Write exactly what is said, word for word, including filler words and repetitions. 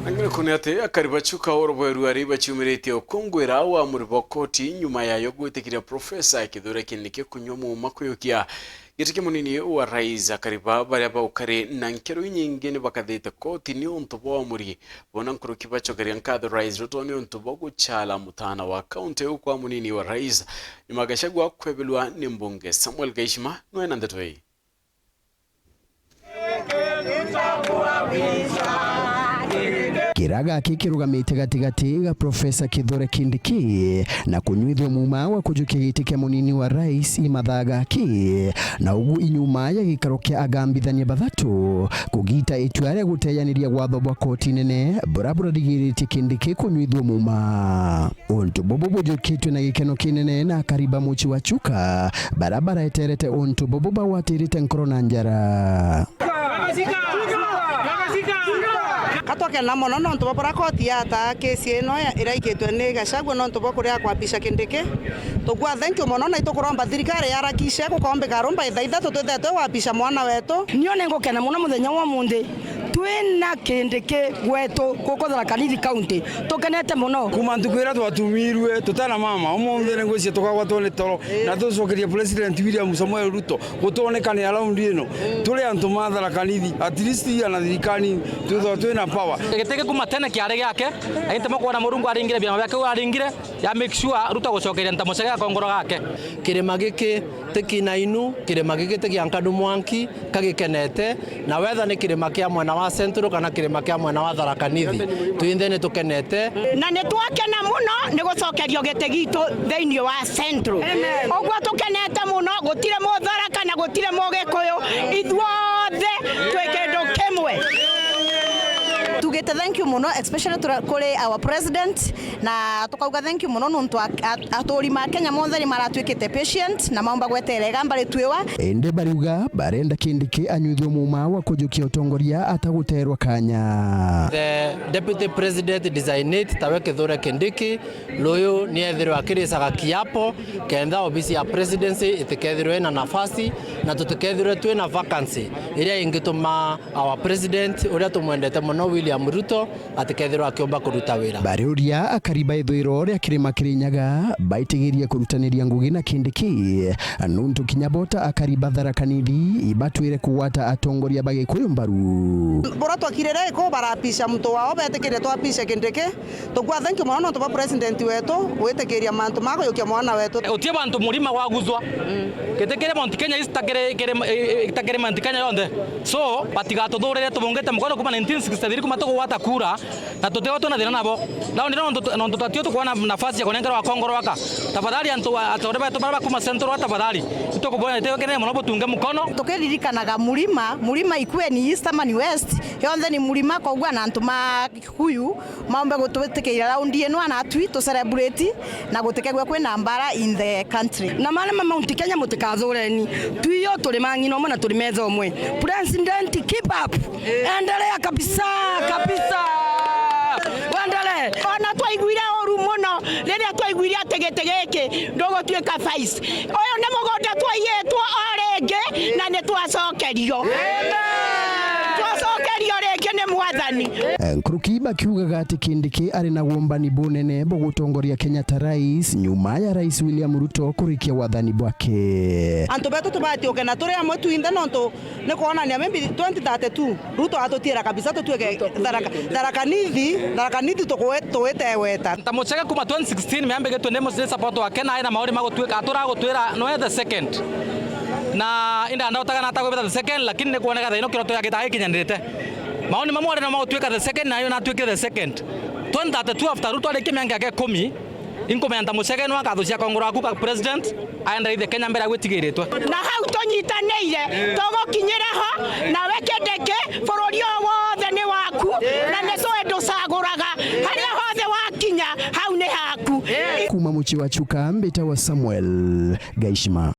Angina kuni ati akari ba Chuka oro bweru ari baciumiritie ukungwira uamuri bwa koti nyuma yayo gwitikiria Profesa Kithure Kindiki kunywa muuma kuyukia giti kia munini wa rais. Akari ba baria baukari na nkero inyingi ni bakathite koti ni untu bwa uamuri bona nkuruki bacokeria nkatho Rais Ruto ni untu bwa guchala mutana wa kaunti iu kwa munini wa rais nyuma Gachagua kwebelwa ni mbunge. Samuel Gaishima nwena ndeto ii. Kira gaki kirugamite gatigati ga Profesa Kithure Kindiki na kunyuithua muuma wa kujukia giti kia munini wa rais i mathaa gaki, na ugu inyuma ya gikaro kia agambithania bathatu kugita itua ria guteyaniria watho bwa koti nene buria burarigiritie Kindiki kunyuithua muuma. Untu bubu bujukitue na gikeno kinene na akari ba mucii wa Chuka, baria bareterete untu bubu bagwatirite nkoro na njara. Ka twakena mono nontu bwa buria koti yataa kesi ino ya, iraikitwe ni Gachagua nontu bwa kuria kwapisha Kindiki. Tukua thank you mono, na itukuromba thirikari yarakishe gukombika rumba ithaa ithatu twithire twi wapisha mwana wetu. Nio ningukena mono muthenya wa umunthi. Twina Kindiki gwetu guku Tharaka Nithi County. Tukenete mono. Kuma ntuku iria twatumirue tutana mama, umunthi ni ngwiciria tukagwatwo ni toro, na tucokerie President William Samoei Ruto gutwonekane around ino. Turi antu ma Tharaka Nithi, at least ana thirikari twithagwa twina power. Giti kuma tene kiari giake, aintema kwona Murungu aringire biama biake uu aringire, ya make sure Ruto gucokeria Ntamucege gakongoro gake. Kirima giki ti kinainu, kirima giki ti gia nkadu mwanki, ka gikenete, na whether ni kirima kia mwena wa Central kana kirima kia mwena wa Tharaka Nithi, twinthe ni tukenete. Na ni twakena muno ni gucokerio giti gitu thiini wa Central. Amen. Uguo tukenete muno, gutiri Mutharaka na gutiri Mugikuyu, ithuothe twi kindu kimwe. Tugite thank you muno, especially tura-, kuri our president, na tukauga thank you muno nontu a-, a-, aturi ma Kenya monthe ni maratwikite patient na maumba gweterera igamba ritwiwa. Indi bariuga barenda Kindiki anyuithue muuma wa kujukia utongoria ataguterwa kanya. The Deputy President Designate, tawe Kithure Kindiki, ruyu ni ethirwe akiricaga kiapo, kenda obisi ya presidency itikethirwe ina nafasi, na tutikethirwe twina vacancy iria ingituma our president uria tumwendete muno William Ruto atikethirwa akiumba kuruta wira. Bariuria akari ba ithwiro ria kirima Kirinyaga baitigirie kurutaniria ngugi na Kindiki, nuntu kinya bo ta akari ba Tharaka Nithi ibatwire kugwata atongoria ba Gikuyu mbaru. Buria twakirire iku barapisha muntu wao, betikirie twapishe Kindiki. Tukua thank you mono nontu bwa president wetu gwitikiria mantu ma kujukia mwana wetu. Utie bantu murima gwaguzwa. Giti kiri Mount Kenya East, takiri, kiri, eh, eh, takiri Mount Kenya yonthe. So, batigatuthurire tubungite mukono kuma nineteen sixty-three kuma tugwata kura, na tutigo twina thina nabo. Nao ndio nontu, nontu tatio tukwona nafasi ya kunengerwa akongoro aka. Tafadhali antu wa, atore betu bara kuma Central, tafadhali. Itukubona itewe kene mono butunge mukono. Tukiririkanaga murima, murima ikue ni East ama ni West, yonthe ni murima, koguo na antu ma Kikuyu maumbe gutwitikiria raundi ino anatwi tu celebrate na gutikegwe kwina mbara in the country. Na mari ma Mount Kenya mutikathureni. Twio turi mang'ina umwe na turi metha umwe. President, keep up. Endelea kabisa, kabisa. Endelee. Ona twaiguire uru muno riria twaiguire ati giti giki ndugutuika vice. Uyu ni mugunda twaiyitwo o ringi na ni twacokerio. Twacokerio ringi ni Mwathani. Nkuruki bakiugaga ati Kindiki ari na wumbani bunene bwa gutongoria Kenya ta rais, nyuma ya Rais William Ruto kurikia wathani bwake. Antu betu tubati ugena turi amwe twinthe, nontu ni kwonania maybe twenty thirty-two, Ruto atutiira kabisa tutuike Tharaka, Tharaka Nithi, Tharaka Nithi tukuwe-, tuwite weta. Ntamucege kuma twenty sixteen, miambigitwe ni mucii support wake, na ena mauri ma gutuika, atura gutwira noe the second. Na inda ndautaga na atagwibita the second, lakini ni kuoneka thaino kiroto yake itagikinyanirite. Maoni mamwe ari no ma gutuika the second, na yo natuikire the second. Twenty thirty-two after Ruto arikie miaka yake ikumi, inkumenya Ntamucege no akathucia kongoro aku ka president, aendereithie Kenya mbere ya gwitigiritwe. Na hau tunyitanire, tugukinyira ho, nawe Kindiki, bururi uyu wothe ni waku, na ni twi nducaguraga. Haria hothe wakinya, hau ni haku. Kuma mucii wa Chuka, mbitawa Samuel Gaishima.